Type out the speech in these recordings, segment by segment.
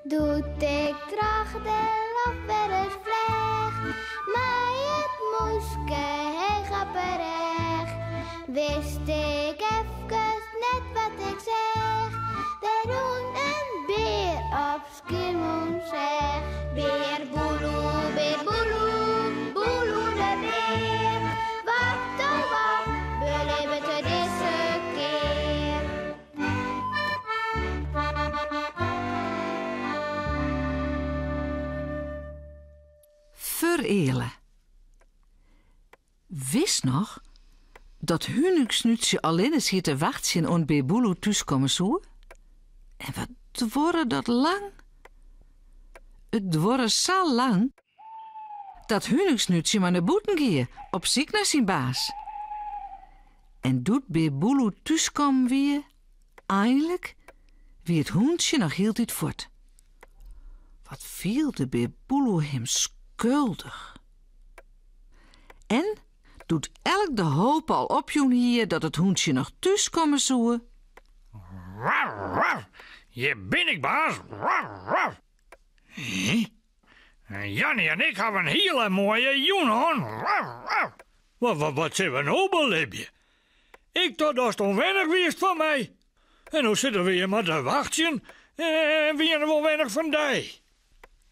Doe't ik troch de loft wer ris fleach, mei it mûske heech op 'e rêch, wist ik efkes net wat ik seach. Der rûn in bear op Skiermûntseach. Bear Boeloe, bear Boeloe, Boeloe de bear. Wat oh wat belibbet er dizze kear? Fereale. Witst noch dat Huningsnútsje allinne siet te wachtsjen oant Bear Boeloe thúskomme soe? En wat duorre dat lang? It duorre sa lang dat Huningsnútsje mar nei bûten gie op syk nei syn baas. En doe't Bear Boeloe thúskommen wie, einlik, wie it hûntsje noch hieltyd fuort. Wat fielde Bear Boeloe him skuldich. En doe't elk de hoop al opjûn hie dat it hûntsje noch thúskomme soe. Waf, waf, hjir bin ik, baas. Waf, waf. Hé? Janny en ik hawwe in hiele moaie jûn hân. Wat, wat, wat sille we no belibje? Ik tocht datst ûnwennich wiest fan my. En no sitte we hjir mar te wachtsjen en wiene we ûnwennich fan dy.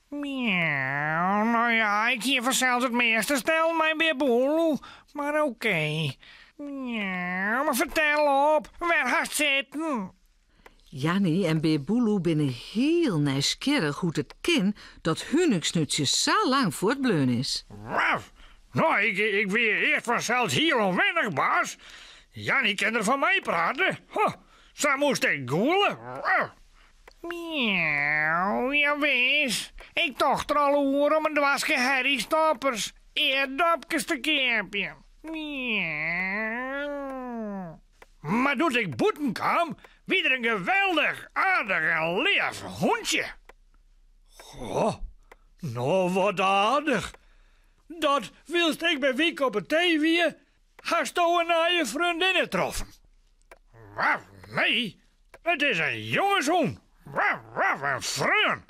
Miauw, no ja, ik hie fansels it measte stellen mei Bear Boeloe, mar okee. Miauw, mar fertel op, wêr hast sitten? Janny en Bear Boeloe binne hiel nijsgjirrich hoe't it kin dat Huningsnútsje sa lang fuortbleaun is. Waf! No, ik, ik wie earst fansels hiel ûnwennich, baas. Janny kin der fan meiprate. Ho, sa moast ik gûle. Waf! Miauw, jawis. Ik tocht der al oer om in doaske herriestoppers, eardopkes te keapjen. Miauw. Mar doe't ik bûten kaam, wie der in geweldich aardich en leaf hûntsje. Goh, no wat aardich. Dat wylst ik by Wyk op 'e tee wie, hasto in nije freondinne troffen. Waf, nee, it is in jongeshûn. Waf, waf, in freon.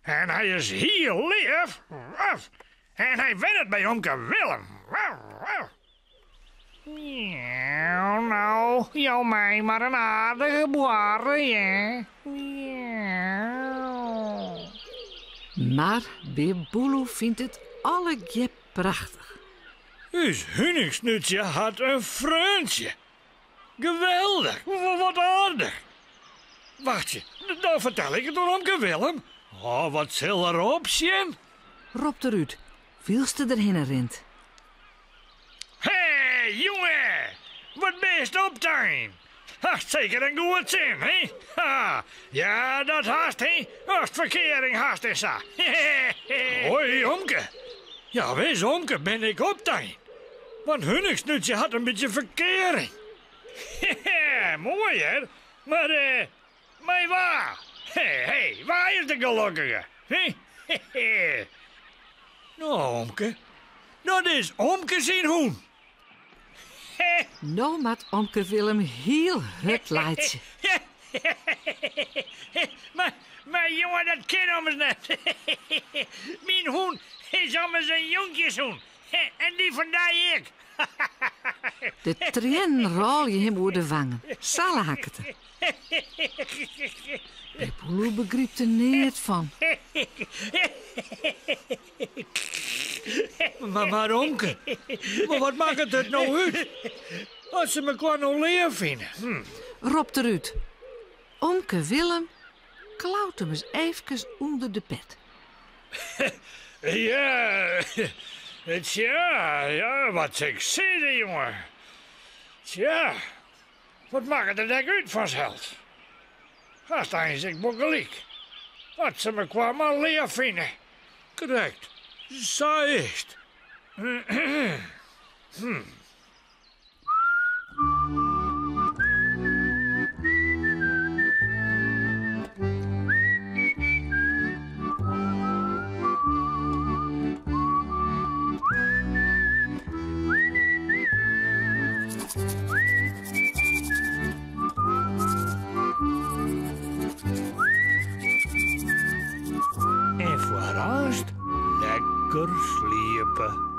En hy is hiel leaf. Waf, en hy wennet by omke Willem. Waf, waf. Miauw, no, jou my mar in aardige boarre, hear. Miauw. Mar Bear Boeloe fynt it allegear prachtich. Us huningsnútsje hat in freontsje. Geweldich, wat aardich. Wachtsje, dan fertel ik it oan omke Willem. Oh, wat sil er opsjen? Ropt er út, wylst er derhinne rint. Hé, jonge! Wat bist optein? Hast seker in goed sin, hè? Ha, ja, dat hast, hè? Ast ferkearing hast en sa. Hoi, omke. Ja, wis, omke, bin ik optein. Want Huningsnútsje hat in bytsje ferkearing. Moai, hear. Mar, eh, mei wa? Hé, hé, wa is de gelokkige? Hè? No, omke, dat is omke syn hûn. No moat omke Willem hiel hurd laitsje. Mar, mar jonge, dat kin ommers net. Myn hûn is ommers in jonkjeshûn. En dy fan dy ek. De triennen rôlje him oer de wangen, sa laket er. Bear Boeloe begrypt der neat fan. Mar, mar omke, mar wat makket it no út? As se mekoar no leaf fine. Hm. Ropt er út. Omke Willem klaut him ris eefkes ûnder de pet. Ja, tsja, ja, wat sil ik sizze, jonge? Tsja, wat makket it ek út fansels? Hast eins ek wol gelyk. As se mekoar mar leaf fine. Krekt, sa is 't. Hm. Earst lekker sliepe.